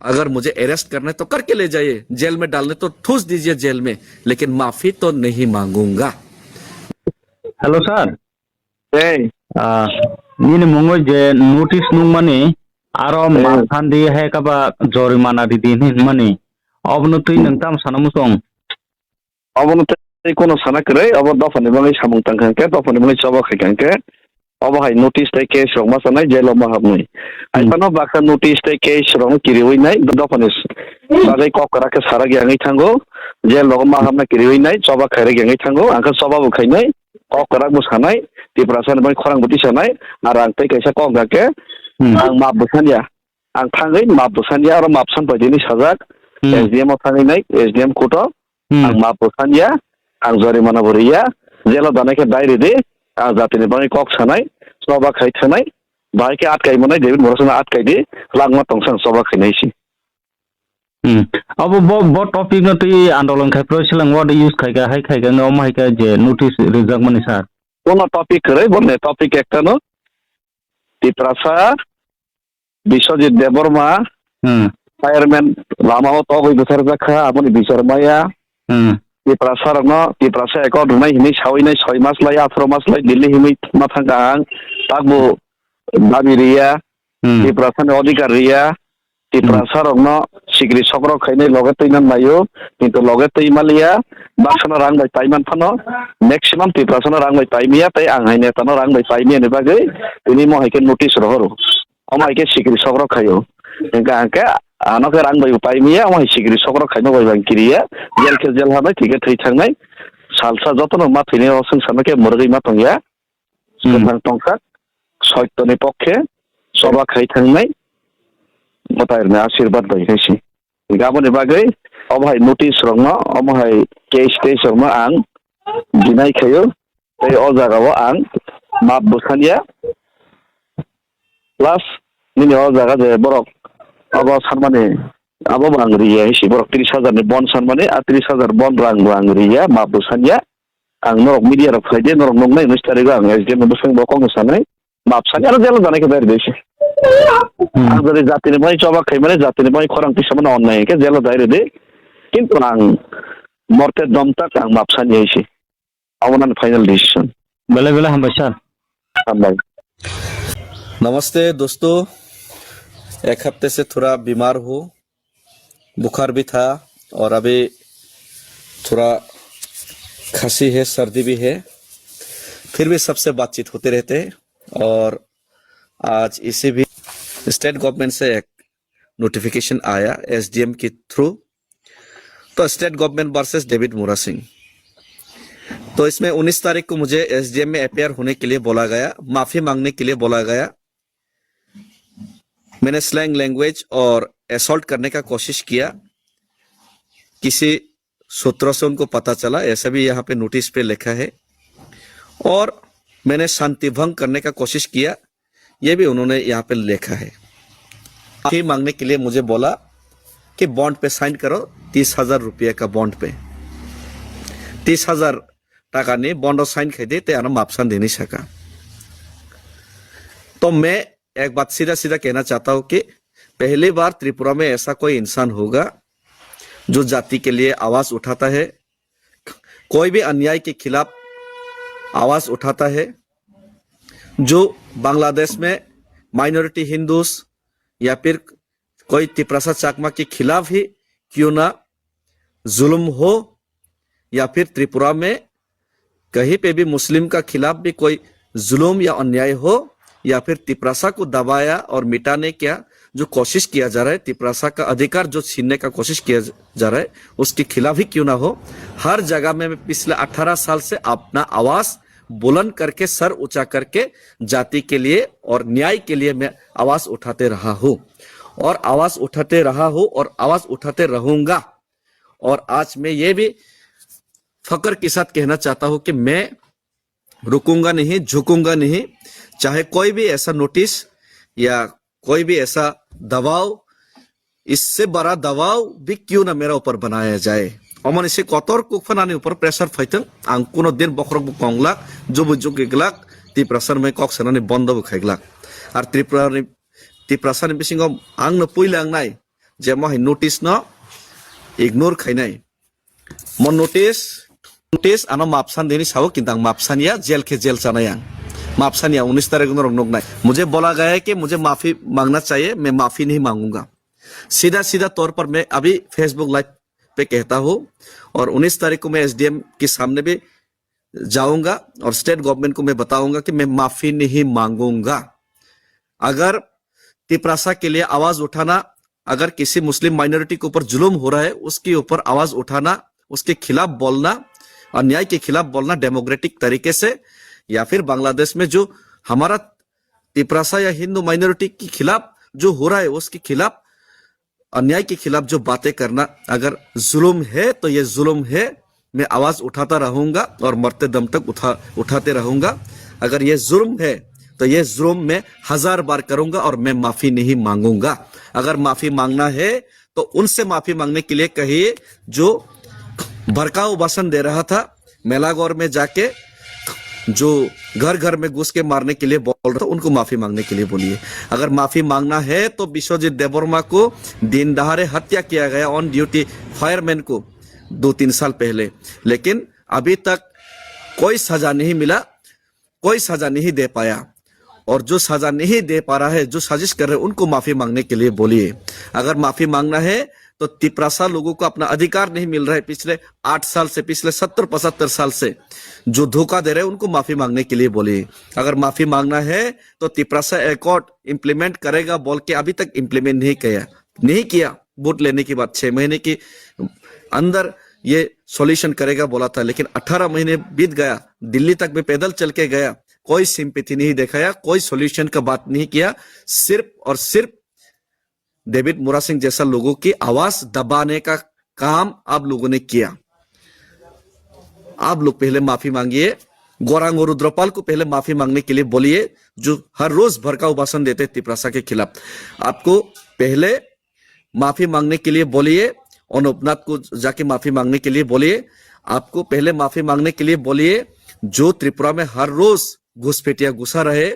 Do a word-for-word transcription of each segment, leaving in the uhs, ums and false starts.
अगर मुझे अरेस्ट करना है तो करके ले जाइए, जेल में डालने तो ठूस दीजिए जेल में, लेकिन माफी तो नहीं मांगूंगा। Hello sir. Hey. Ah, nini mungwi je notice nungmani, aro Hey. Mapsandi hai kaba jorimana ridi hinmani, obono twi nwng tamo sana muchung? Obono tei kono sana kwrwi, obo dophani bagwi samung tangkha hwnkhe, dophani bagwi choba khaikha hwnkhe, obo hai notice tei case rok ma chanai, jail o ma habnai. Hmm. Hai phano baksa notice tei case rok no kiriwi nai, dophani s-, bagwi kok kwrak khe sarak yangwi thango, jail rogo ma habna kiriwi nai, choba khairok yangwi thango, ang khe choba bo khainai, kok kwrak bo sanai, Tiprasa ni bagwi khorang bo tisanai, ar ang tei kaisa kok hwnkha khe, Hmm. ang map bo sanya, ang thangwi map bo sanya, aro map san paidini sajak, Hmm. S D M o thangwi nai, S D M kuto, Hmm. Ang map bo sanya, ang jorimana bo riya, jelo danai khe dai ridi, ang jatini bagwi kok sanai, choba khai thanai, bahai khe atkai manai, David Murasano atkai di, langma tongsa ang choba khainai si. Hmm. Abo bo, bo topic no twi andolon khai pro silang word use khai ka, hai khai ka, omo hai ka je notice rijak mani sir. Kono topic kwrwi, bo ne topic ekta no. Tiprasa Biswajit Debbarma, Hmm. Chairman lama o togwi bwtharjak kha, aboni bichar maya. Hmm. Tiprasa rokno Tiprasa account rwnai hinwi sawi nai soi mas lai, atharo mas lai Delhi hinwi ma thangkha ang. Takbo dabi riya, Hmm. Tiprasa ni odhikar riya. Tiprasa rokno sikri sokrok khainai loge twi nan laio, kintu loge twi maliya, baksano rang bai paiman phano, maximum Tiprasano rang bai paimiya, tei ang hai netano rang bai paimiya ni bagwi tini mo hai khe notice rohoro. Omo hai khe sikri sokrok khaio. Hingkha hingkhe ano khe rang bai bo pai maya, omo hai sikri sokrok khaima bai bang kiriya. Jel khe jel hanai, thwi khe thwi thangnai. Salsa jotono ma thwinai o swngcharno khe mwrwgwi ma tongya. Hmm. Swkang tongkha. Soitoni pokhe choba khai thangnai. Mwtai rwna asirbat bai khai si. Hingkhe aboni bagwi omo hai notice rokno, omo hai case tase rokno ang deny khaio. Tei o jaga o ang map bo sanya. Plus nini o jaga je borok abo sanmani abo bo ang riya hisi, borok tris hajar ni bond sanmani, a tris hajar bond rang bo ang riya, map bo sanya. Ang norok media rok phai de, norok nuknai unis tarik o ang S D M ni bwskango bo kok no sanai. Map sanya aro jelo janai khe bai rwdi se. Hmm. Ang jodi jatini bai choba khaimani, jatini bai khorang tisamani onnai khe jelo jai rwdi. Kintu ang morte dom tak ang map sanya hisi. Omo nang final decision. Belai belai hambai sir. Hambai. नमस्ते दोस्तों, एक हफ्ते से थोड़ा बीमार हूँ, बुखार भी था और अभी थोड़ा खांसी है, सर्दी भी है, फिर भी सबसे बातचीत होते रहते हैं। और आज इसी भी स्टेट गवर्नमेंट से एक नोटिफिकेशन आया एसडीएम के थ्रू। तो स्टेट गवर्नमेंट वर्सेस डेविड मुरा सिंह। तो इसमें उन्नीस तारीख को मुझे एसडीएम में अपीयर होने के लिए बोला गया, माफी मांगने के लिए बोला गया। मैंने स्लैंग लैंग्वेज और असॉल्ट करने का कोशिश किया, किसी सूत्रों से उनको पता चला, ऐसा भी यहाँ पे नोटिस पे लिखा है। और मैंने शांति भंग करने का कोशिश किया, ये भी उन्होंने यहाँ पे लिखा है। माफी मांगने के लिए मुझे बोला कि बॉन्ड पे साइन करो, तीस हजार रुपये का बॉन्ड पे, तीस हजार taka ni bond o sign khai di, tei ano map san di hinwi saka. तो मैं एक बात सीधा सीधा कहना चाहता हूं कि पहली बार त्रिपुरा में ऐसा कोई इंसान होगा जो जाति के लिए आवाज उठाता है, कोई भी अन्याय के खिलाफ आवाज उठाता है, जो बांग्लादेश में माइनॉरिटी हिंदूज या फिर कोई तिपरासा चाकमा के खिलाफ ही क्यों ना जुल्म हो, या फिर त्रिपुरा में कहीं पे भी मुस्लिम का खिलाफ भी कोई जुल्म या अन्याय हो, या फिर तिपरासा को दबाया और मिटाने का जो कोशिश किया जा रहा है, तिपरासा का अधिकार जो छीनने का कोशिश किया जा रहा है, उसके खिलाफ ही क्यों ना हो, हर जगह में मैं पिछले अठारह साल से अपना आवाज बुलंद करके, सर ऊंचा करके जाति के लिए और न्याय के लिए मैं आवाज उठाते रहा हूँ और आवाज उठाते रहा हूँ और आवाज उठाते रहूंगा। और आज मैं ये भी फख्र के साथ कहना चाहता हूँ कि मैं रुकूंगा नहीं, झुकूंगा नहीं, चाहे कोई भी ऐसा नोटिस या कोई भी ऐसा दबाव, इससे बड़ा दबाव भी क्यों ना मेरा ऊपर बनाया जाए। Omoni se kotor kukphanani upor pressure phaitwng, ang kuno din bokhorok bo konglak, jubu jugi glak, Tiprasa ni kok sanani bondo bo khaiglak. Ar Tripura ni, Tiprasa ni bisingo ang no puila ang nai, je mo hai notice no ignore khainai. Mo notice, notice ano mapsan dini sao kintu ang mapsania, jail khe jail chanai ang. Mapsania unis tarik no rok nuknai. Mujhe bola gaya hai ke mujhe maafi mangna chahiye, main maafi nahi mangunga. Sida sida taur par main abhi Facebook live pe kehta hu aur unis tarik ko main S D M ke samne bhi jaunga aur state government ko main bataunga ki main maafi nahi mangunga. Agar Tiprasa ke liye awaaz uthana, agar kisi Muslim minority ke upar zulum ho raha hai, uske upar awaaz uthana, uske khilaf bolna, aur nyay ke khilaf bolna demokratik tarike se, ya phir Bangladesh main jo hamara Tiprasa ya Hindu minority ke khilaf jo ho raha hai, uske khilaf अन्याय के खिलाफ जो बातें करना, अगर जुल्म है तो ये जुल्म है, मैं आवाज उठाता रहूंगा और मरते दम तक उठा उठाते रहूंगा। अगर ये जुल्म है तो ये जुल्म मैं हजार बार करूंगा और मैं माफी नहीं मांगूंगा। अगर माफी मांगना है तो उनसे माफी मांगने के लिए कहिए जो भड़काऊ भाषण दे रहा था, मेलागौर में जाके जो घर घर में घुस के मारने के लिए बोल रहा था, उनको माफी मांगने के लिए बोलिए। अगर माफी मांगना है तो विश्वजीत देबवर्मा को दिन दहाड़े हत्या किया गया ऑन ड्यूटी फायरमैन को दो तीन साल पहले, लेकिन अभी तक कोई सजा नहीं मिला, कोई सजा नहीं दे पाया। और जो सजा नहीं दे पा रहा है, जो साजिश कर रहे हैं, उनको माफी मांगने के लिए बोलिए। अगर माफी मांगना है तो तिपरासा लोगों को अपना अधिकार नहीं मिल रहा है, पिछले आठ साल से, पिछले सत्तर पचहत्तर साल से जो धोखा दे रहे हैं, उनको माफी मांगने के लिए बोलिए। अगर माफी मांगना है तो तिपरासा एकॉर्ड इम्प्लीमेंट करेगा बोल के अभी तक इम्प्लीमेंट नहीं किया, नहीं किया। वोट लेने के बाद छह महीने के अंदर ये सॉल्यूशन करेगा बोला था, लेकिन अठारह महीने बीत गया, दिल्ली तक भी पैदल चल के गया, कोई सिंपैथी नहीं दिखाया, कोई सॉल्यूशन का बात नहीं किया। सिर्फ और सिर्फ डेविड मुरासिंग जैसा लोगों की आवाज दबाने का काम आप लोगों ने किया। आप लोग पहले माफी मांगिए, गौरांग और रुद्रपाल को पहले माफी मांगने के लिए बोलिए, जो हर रोज भड़काऊ भाषण देते हैं तिपरासा के खिलाफ। आपको पहले माफी मांगने के लिए बोलिए, अनुपनाथ को जाके माफी मांगने के लिए बोलिए। आपको पहले माफी मांगने के लिए बोलिए, जो त्रिपुरा में हर रोज घुसपैठिया घुसा रहे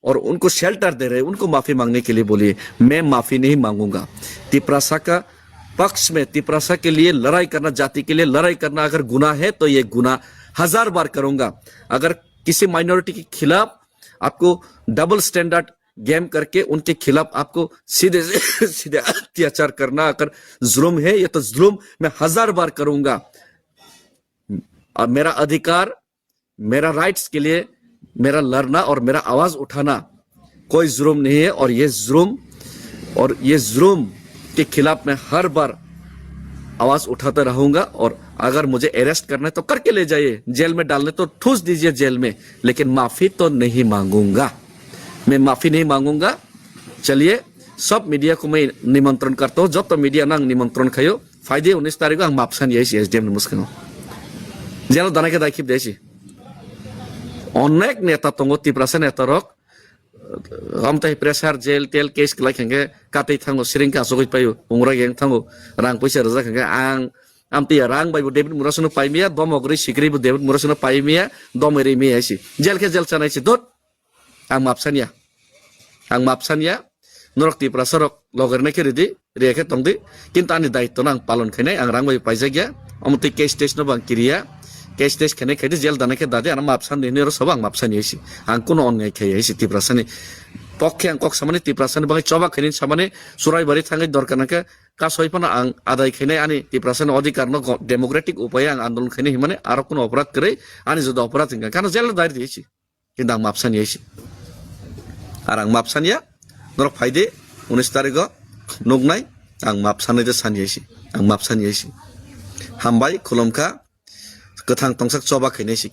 और उनको शेल्टर दे रहे, उनको माफी मांगने के लिए बोलिए। मैं माफी नहीं मांगूंगा। तिपरासा का पक्ष में, तिपरासा के लिए लड़ाई करना, जाति के लिए लड़ाई करना अगर गुनाह है तो ये गुनाह हजार बार करूंगा। अगर किसी माइनॉरिटी के खिलाफ आपको डबल स्टैंडर्ड गेम करके उनके खिलाफ आपको सीधे सीधे अत्याचार करना अगर जुल्म है, ये तो जुल्म मैं हजार बार करूंगा। अब मेरा अधिकार, मेरा राइट्स के लिए मेरा लड़ना और मेरा आवाज उठाना कोई जुर्म नहीं है, और ये जुर्म और ये जुर्म के खिलाफ मैं हर बार आवाज उठाता रहूंगा। और अगर मुझे अरेस्ट करना है तो करके ले जाइए, जेल में डालने तो ठूस दीजिए जेल में, लेकिन माफी तो नहीं मांगूंगा। मैं माफी नहीं मांगूंगा। चलिए, सब मीडिया को मैं निमंत्रण करता हूँ, जब तो मीडिया ना निमंत्रण खायो, फायदे उन्नीस तारीख को हम माफ सान यही एसडीएम ने मुस्किल। जेल दाना के दाखिब देसी। Onek neta tongo, Tiprasa neta rok, amtai pressure, jail, tel, case kwlai khangke katwi thango, siring ka asugwi paio, ungra yang thango, rang puisa rwjak khangke ang, amtwi rang bai bo David Murasano paimiya, domogri sikri bo David Murasano paimiya, domoi rimiya si. Jail khe jail chanai si, dot. Ang mapsanya. Ang mapsanya. Norok Tiprasa rok logerna khe ridi, riya khe tongdi. Kintu ani daitto no ang palon khainai, ang rang bai paijak ya. Omo twi case test no bang kiriya. Case test khainai khaidi, jail dana khe dadi, ano mapsan di hinwi oro sobo ang mapsani hai si. Ang kuno onngai khai hai si Tiprasa ni. Pokhe ang kok samani, Tiprasa ni bagwi choba khainai samani, surai bari thangwi dorkar nangkhe kasoi phano ang adai khainai ani Tiprasa ni odhikar no go-, democratic upaye ang andolon khainai hinmani aro kuno oporad kwrwi ani juda oporad wngkha. Kano jail no dai ridi hai si. Kintu ang mapsani hai si. Ar ang mapsaniya, norok phaidi, unis tarikgo nuknai, ang mapsani de sani hai si. Ang mapsani hai si. Hambai, khulumkha, kwthang tongsak choba khainai si.